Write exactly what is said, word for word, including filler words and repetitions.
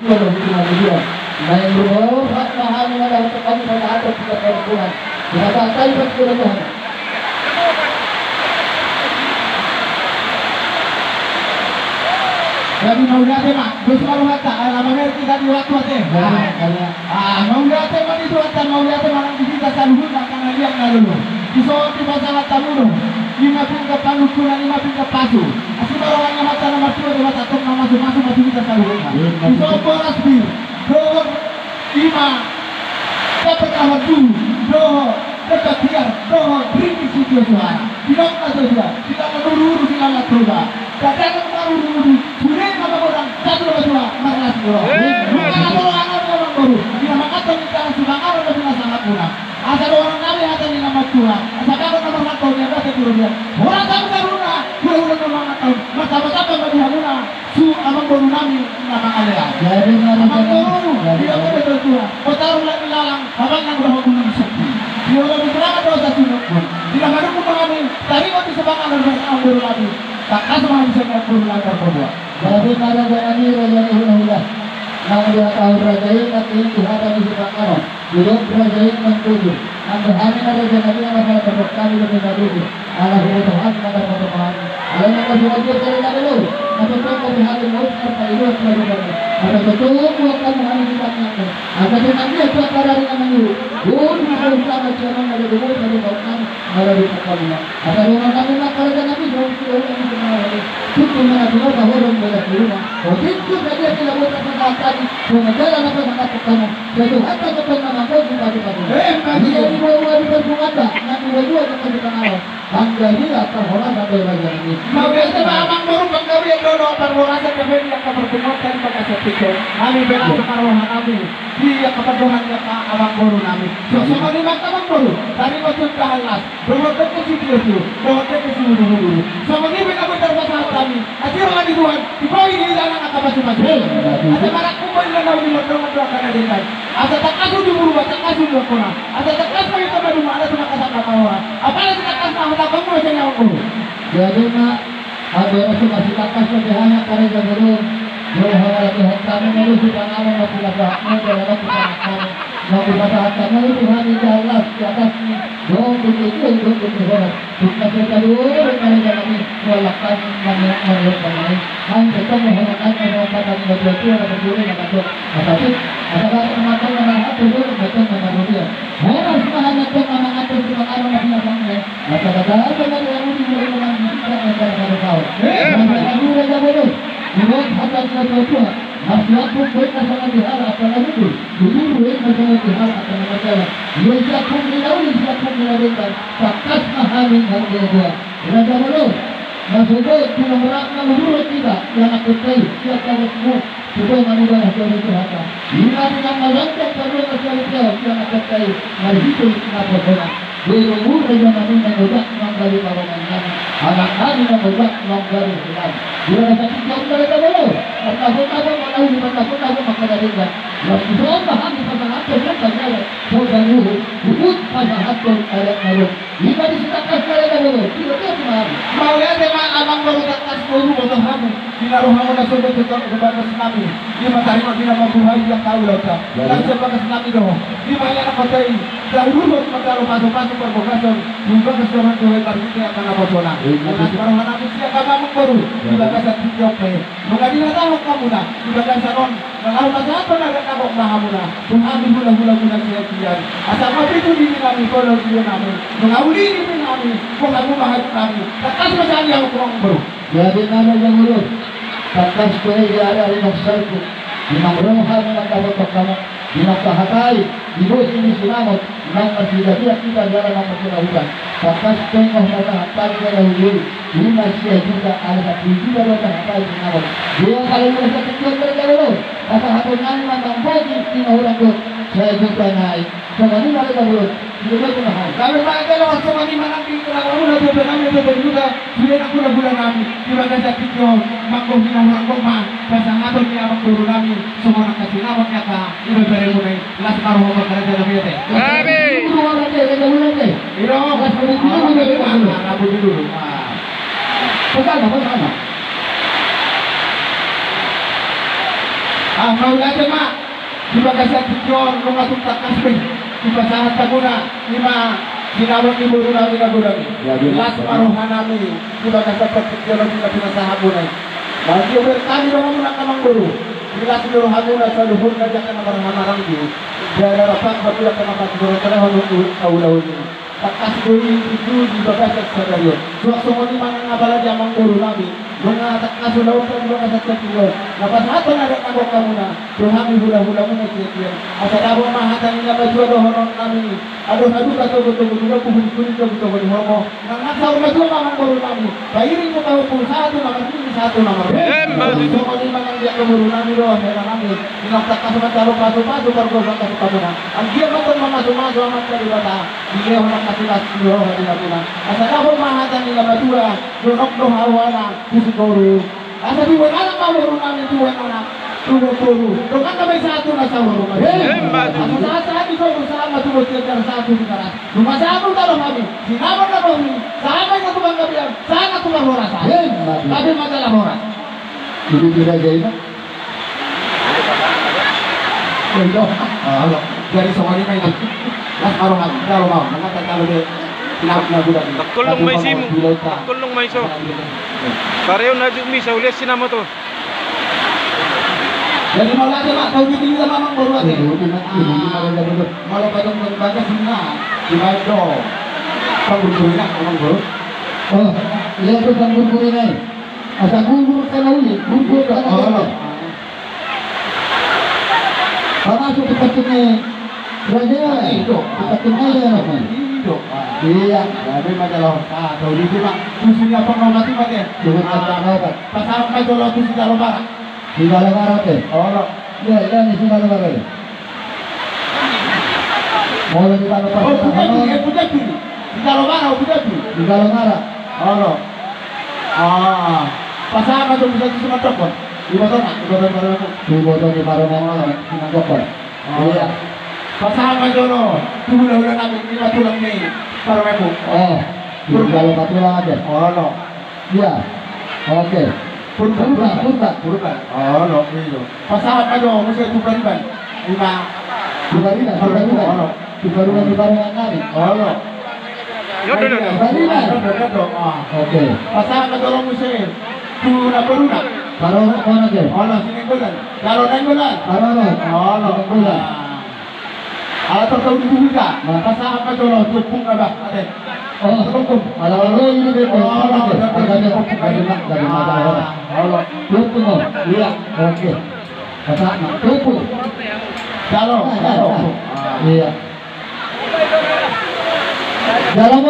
Main rumah, hak mahal mana untuk kami pada atas kita perempuan. Kita tak tahu pas kita Tuhan. Jadi mauliate ma, dos ma rohanta, ala mamereng kita di waktu ate. Ah, mauliate ma di Tuhanta, mauliate ma nang di hita saluhutna, pangalian na lolo. Dison dipasahat hamu do, ima pinggan panungkunan, ima pinggan pasu. Asi ma roha ni Amanta na martua Debata tong mamasumasu ma tu hita saluhutna. Dison boras pir, dohot ima, dapat awan dulu, dohot dapat hiar, dohot ringgit sitio suara. Bilang na tutua, bilang na uruuru, bilang na toba. Dadangan maruruuru, sude ma magodang, satu dua dua, marlas dua. Mangkatoro angan na manggoru, ina mangkatoro ni tangan sumangaron na binasahat muna. Asa dohonon nami hata ni na martua, asa bagot na marhata on ni abate tu robean. Horas hamu saluhutna, hulahula na mangan taon, martamba-tamba ma di hamuna, tu amangboru nami na mangalean. Jadi, amangboru, jadi, di amangboru na tua, kota rulang ilalang, habang nang roha gunung sepi. Di ora di serangan dosa sinukun. Di nama dukun mangani, taringot di sebangan dosa amangboru nami. Tangkas ma bisa amangboru nami marpabuat. Jadi, raja nami, raja ni hulahula. Nang di hata raja i, nang di hata ni sebangan. Didok raja i nang tujuh, nang di hami na raja nami ala pala terdok kami dope na tujuh, ala huboto hami na terdok hami. Ala nang kasual dia kali na belo, na terdok kami hami mau serta ibu kami kami. Ada betul buat kami hami di tangan. Ada di tangan dia buat para di tangan ibu. Bun, bun, sama siapa ada di bawah, ada di bawah kami, ada di bawah kami. Asa dohonon nami ma raja nami, dohot si dohot nami, dohot nami. Tutu mana tutu, dohot nami, dohot nami. Otik tu sadia sila bota sangkatan, pengajaran apa sangkatan kamu? Sai Tuhanta tong na manggohi pasupasu. Eh, dia di bawah di perpungatan, nang di bawah di perpungatan. Panggabean parhorasan do raja nami. Mauliate ma amangboru, panggabean do, do parhorasan, gabe di angka pertemuan tadi makasampingkon. Nami bela sama roha nami. Di angka pandohan ni angka amangboru nami. So, songon i ma amangboru. Tadi maksud kahalas. Dohot dengke sitio-tio, dohot dengke siudurudur. Songon i pe na boi tarpasahat hami. Asi roha ni Tuhan, diboi di hita nang angka pasupasu. Asa marangkup ma inna nauli mardongan do angka na denggan. Asa tangkas uju murba, tangkas uju angkona. Asa tangkas ma hita maduma, ala tu mangkasangkap roha. Apala sitangkas na hata bangku na seniawan guru. Jadi ma, agar asa masitangkas ma di hami angka raja bolon. Jolo hawala Tuhan kami malu si panganon, malu si panganon, malu si panganon. Naung dipasahat hamu Tuhan i, jalas di atas ni, dong di tujuh, dong di tujuh horas. Tukang serta dulu, kami jalan ni, kualak kami, kami, kami, kami. Hang tetap mohon kami, mohon kami, berdua tua, berdua, na berdua. Masa tu, masa tu, masa tu, masa tu, masa tu, masa tu, masa tu. Horas maha na tu, mama ngatur, tukang alam, masih lapang, ya. Masa kata, masa kata, masa kata, masa kata, masa kata. Eh. Masa kata, masa kata, masa kata. Ibuat hata ni na tuatua, marsiampung baen na songon di halak angka na hundul, hundul baen na songon di halak angka na mardalan. Ia siampung ni na uli, siampung ni na denggan, tangkas ma hami na tuatua. Raja Bolon, na so boi di nomor na hundul hita, ia na kota i, ia na kota i, sudah mani darah jauh itu hata. Ia na di nama langkah, sudah mani darah jauh itu hata, ia na kota i, marhite na pokona. Di umur raja nami na godang nang gabe parumaen nami, anak nami na godang nang gabe hinan. Di bagasan tingki on, raja bolon, martahun-tahun ma na uli, martahun-tahun ma na denggan. Laos dison ma hami pasahathon nang gabe adat, songon na huhut pasahathon adat na ro. Ima di sitangkas na raja bolon, di bagasan ma hami. Mauliate ma amangboru, tangkas do huboto hami. Di na rohamuna sogot sebagas nami, di ma tarima di na mambuhai angka ulaonta. Nang sebagas nami do, di ma ia na kota i, dauduhon mandalo pasupasu parbagason, di bagas dohot dohot marhite angka na posona. Unas ma roha nami sian hamu amangboru, di bagasan tingki on pe. Nunga dinatahon hamuna, di bagasan on, na laho pasahathon adat na gok ma hamuna, tu hami hulahulamuna sian dia. Asa ma pitu nini nami, pola dio nami, nunga uli nini nami, boha hamu ma hajut nami, tangkas ma sian dia amangboru. Jadi na raja bolon, tangkas pe di ari-ari naung salpu, di na roha ni na dapothon hamu, di na pahatai, di bohi ni sinamot, nang marsidadia hita di ari na marsidadia. Tangkas pe nunga pasahat hami na uli, lima sia juta, ala sampulu juta do pahatai sinamot. Dia paling murah satu juta raja bolon, pasahathon nami ma nang bohi, di na hurang do, sia juta nai. Songon i ma raja bolon, di na hurang do. Kami ma raja bolon, songon i ma nang di na hurang do, songon i ma raja bolon. Sude nang hulahula nami, di bagasan tingki on, manggohi na hurang gok ma pasahathon ni amangboru nami, songon angka sinamot ni angka ibeberemuna i, las ma roha muna raja nami ate. Amin. Dulu raja, raja bolon ate. Iro. Las ma dulu, raja bolon. Raja bolon. Ah. Pesan ma, pesan ma. Ah, mauliate ma di bagasan tingki on, nunga tung tangkas be dipasahat hamuna i ma sinamot ni boru nami na godang i. Las ma roha nami di bagasan tingki on, di na pinasahat muna i. Mauliate hami dohononmuna amangboru. Di las ni rohamuna saluhutna di angka na marhahamaranggi, di angka na marhahamaranggi, di angka na marhahamaranggi. Tangkas do i tutu di bagasan sadari on. Suang songon i ma nang apala di amangboru nami, nunga tangkas ulaonta di bagasan sadari on. Na pasahathon adat na gokhon hamuna tu hami hulahulamuna sian i. Asa dapot ma hata ni na matua dohonon nami: Andor haduan togutogu ni lombu, hulinghuli togutogu ni horbo. Nang saur matua ma amangboru nami, pairing ma pahompu sahat tu na marnini, sahat tu na marnono. Emma tutu. Songon i ma nang di angka boru nami dohot hela nami, nunga tangkas ma talo pasupasu pargosa pasupasu na. Anggiat ma tong mamasumasu Amanta Debata, dilehon angka silas ni roha di hamuna. Asa dapot ma hata ni na matua: Jonok do hau anak tu si boru, asa tubuan anak ma boru nami, tubuan anak tu boru. Dongan na baen sahat tu na saur matua. Emma tutu. Asa sahat-sahat ni saur, sahat ma tu bontean, sahat tu Sinaga. Nunga sahat ma talo hami, sinamot na boru i, sahat ma i na tu panggabean, sahat na tu parhorasan. Emma tutu. Gabe ma jala horas. Jadi tidak jadi. Jadi songon i ma i. Las ma roha, talo ma, mangkatalo be sinamot na godang i. Tangkolong ma i simu. Tangkolong ma i so. Pareon hajuk misa, ulian sinamot on. Jadi mauliate ma, tau di tinggi ma amangboru ate. Molo patung bagas na dibaen do panggurburi na amangboru. Oh, iya, tu panggurburi na i. Asa gugur kana uli, gugur kana uli. Pamasuk tu patung ni raja. Patung ni raja. Iya. Gabe ma jala horas. Ah, tau di ma. Tusi ni apa mau mati mati? Tusi ni apa mau mati? Pasahat ma jolo tu si Jalomara. Si Jalomara pe. Olo. Iya, iya, ni si Jalomara pe. Molo di Jalomara. Oh, Bujatu, eh, Bujatu. Si Jalomara, oh, Bujatu. Si Jalomara. Olo. Ah. Pasahat ma jolo Bujatu si Mandokon. Di botona, di botona. Di botona, di botona. Di Mandokon. Iya. Pasahat ma jolo tu hulahula nami, ima tulang ni parumaenmu. Oh, di hulahula tulang aja. Olo. Iya. Oke. Purba, Purba, Purba. Purba. Olo, iya. Pasahat ma jolo muse tu Pariban. Ima. Tu Pariban, tu Pariban. Olo. Tu Pariban, tu Pariban nami. Olo. Iya, iya. Pariban. Iya, iya, iya. Ah. Oke. Pasahat ma jolo muse tu Namboruna. Parorot, parorot, ya. Olo, Sinenggolan. Jalo Nainggolan. Parorot. Olo. Nainggolan. Ah. Ala tor tau di buku ta. Nah. Pasahat ma jolo tu ompung na bah, ate. Oh, tu ompung. Ala olo ini be. Oh, olo, olo, olo. Dari ma, dari ma, dari ma. Ah, olo. Tu ompung, oh. Iya. Oke. Pasahat ma. Tu ompung. Jalo, jalo. Ah. Iya. Jalo.